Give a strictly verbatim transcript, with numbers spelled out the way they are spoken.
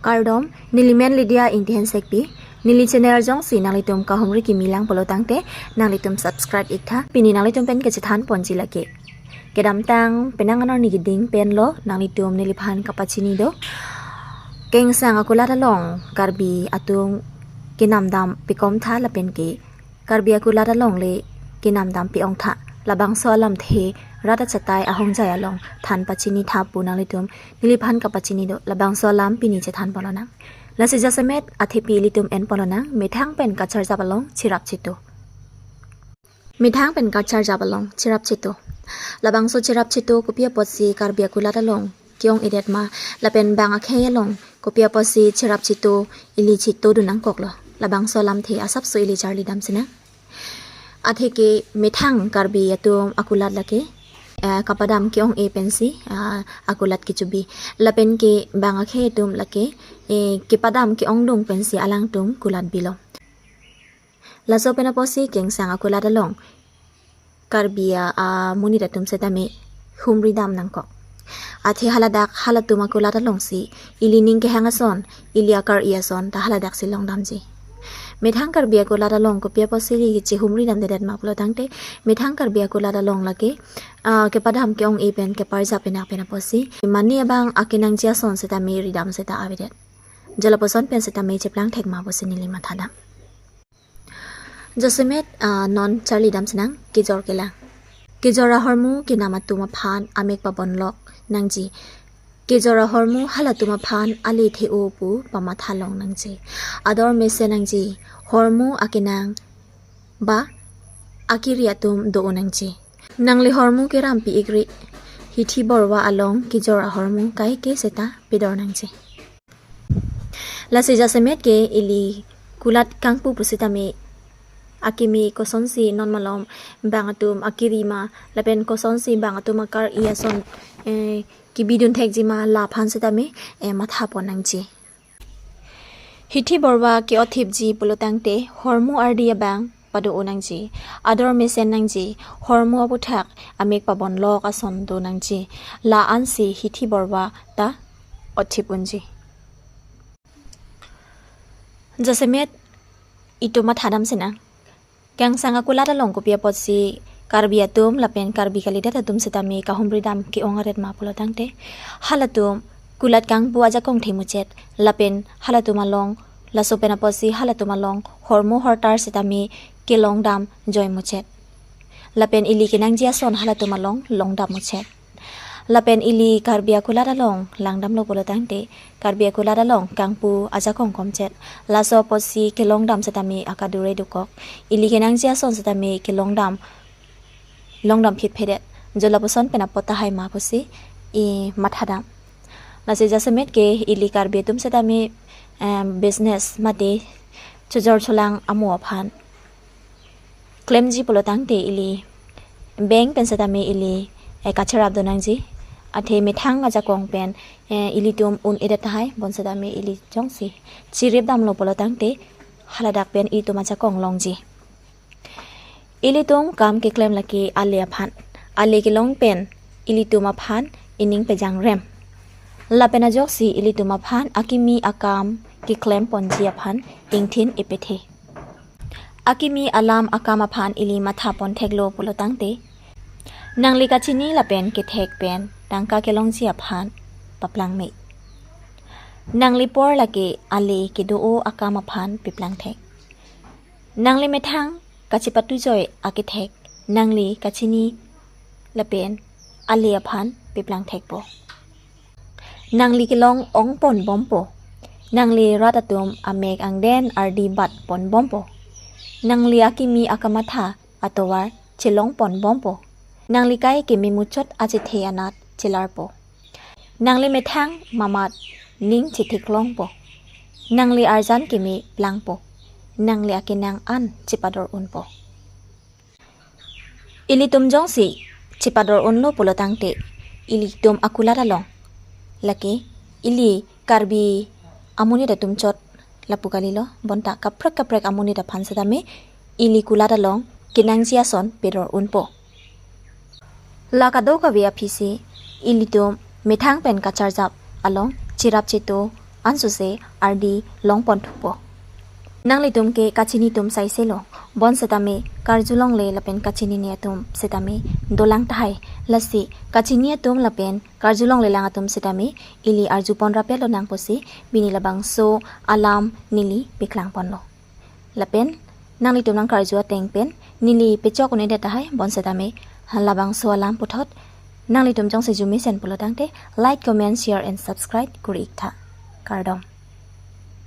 Kardom, neli men Lydia Ingtihensekpi, neli channel jongsi nanglitum kahumri kimi lang pulo tangte, nanglitum subscribe iktha, pini nanglitum pen kachethan ponji lake. Kedamtang penang anor ni keding pen lo, nanglitum neliphan kapachini do. Kengsang akulat along Karbi atum kenamdam pikom tha lapen ke Karbi akulat along le kenamdam pi-ong tha. Labangso alamthe rat achatai ahongjai along than pachini tha pu nanglitum neliphan kapachini do. Labangso alam pini chethan ponlonang. Lasi jasemet athepi ilitum en ponlonang, methang pen kacharjap along cherap cheto. Methang pen kacharjap along cherap cheto. Labangso cherap cheto kopi apotsi Karbi akulat along ke-ong-edet ma, lapen bang akhei along kopi apotsi cherap cheto ili chetodun nangkoklo. Labangso alamthe asapso ili charli damsinang. Atheke methang Karbi atum akulat lake, eh, kapadam ke-ong-e pensi, ah, akulat kechobi. Lapen ke bang akhei atum lake, eh, kepadam ke-ongdung pensi alangtum kulat bilo. Laso pen apotsi kengsang akulat along Karbi a, amonit atum setame humri dam nangkok. Athe haladak halatum akulat alongsi ili ning kehang ason, ili akar-i ason ta haladaksi long damji. Methang Karbi akulat along kopi apotsi ili chehumri damdedet ma pulo tangte, methang Karbi akulat along lake, ah, kepadam ke-ong-e pen keparjap pinak pen apotsi mane abang akenangji ason setame ridam seta avedet. Jo lapuson pen setame cheplang thek ma pusi neli mathadam. Jasemet, ah, non charli damsinang kejor kelang. Kejor ahormu kenam atum aphan amek pabonlok nangji. Kejor ahormu halatum aphan ale the-o pu pamatha long nangji. Ador mesen nangji, hormu akenang ba akiri atum do-o nangji. Nangli hormu kerampi ikri, Hithi Borwa along kejor ahormu kaike seta pedor nangji. Lasi jasemet ke ili kulat kangpu pusitame akimi kosonsi non malom bang atum akiri ma, lapen kosonsi bang atum akar-i ason, eh, kebidun thekji ma, laphan sitame, eh, matha pon nangji. Hithi Borwa ke-othipji pulo tangte hormu ardi abang pado-o nangji, ador mesen nangji, hormu aputhak amek pabonlok ason do nangji, la ansi Hithi Borwa ta othip unji. Jasemet itum mathadam sinang. Kengsang akulat along kopi apotsi Karbi atum lapen Karbi kalidet atum sitame kahumri dam ke-ong aret ma pulo tangte, halatum kulat kangpu ajakong themuchet, lapen halatum along, laso pen apotsi halatum along hormu hortar sitame kelong dam joi muchet. Lapen ili kenangji ason halatum along long dam muchet. Lapen ili Karbi akulat along langdamlo pulo tangte, Karbi akulat along kangpu ajakong komchet. Laso apotsi kelong dam sitame akadure dokok. Ili kenangji ason sitame kelong dam, long dam phit phedet. Jo lapuson pen apot tahai ma pusi i mathadam. Lasi jasemet ke ili Karbi atum sitame, em, business mate chojor cholang amo aphan klemji pulo tangte ili bank pen sitame ili, eh, kacherap do nangji. Athe methang ajakong pen, eh, ilitum un-edet tahai, bonsitame ili jongsi chirip damlo pulo tangte haladak pen itum ajakong longji. Ilitum kam keklem lake ale aphan. Ale kelong pen ilitum aphan ining pejangrem. Lapen ajoksi ilitum aphan akimi akam keklem ponji aphan ingthin ipethe. Akimi alam akam aphan ili matha pon theklo pulo tangte, nangli kachini lapen kethek pen tangka kelongji aphan paplang me. Nangli por lake ale kedo-o akam aphan piplang thek. Nangli methang kachepatujoi akethek nangli kachini lapen ale aphan piplang thekpo. Nangli kelong ong pon bompo. Nangli rat atum amek angden ardi bat pon bompo. Nangli akimi akamatha atovar chelong pon bompo. Nangli kai keme muchot achethe anat chelarpo. Nangli methang mamat ning chethekklongpo. Nangli arjan keme plangpo. Nangli akenang an chepador unpo. Ilitum jongsi chepador unlo pulo tangte, ilitum akulat along, lake ili Karbi amonit atum chot lapu kalilo, bonta kaprek kaprek amonit aphan setame ili kulat along kenangji ason pedor unpo. La kadokave aphisi ilitum methang pen kacharjap along cherap cheto ansose ardi longpon thupo. Nanglitum ke kachini atum saiselo, bonsetame karjulongle lapen kachinine atum setame dolang tahai, lasi kachini atum lapen karjulonglelang atum setame ili arjupon rapetlo nang pusi pini labangso alam neli paklangponlo. Lapen nanglitum nangkarju ateng pen neli pechok un-edet tahai, bonsetame halabangso alam puthot nanglitum jongsi arjumesen pulo tangte like, comment, share and subscribe kuri-iktha. Kardom.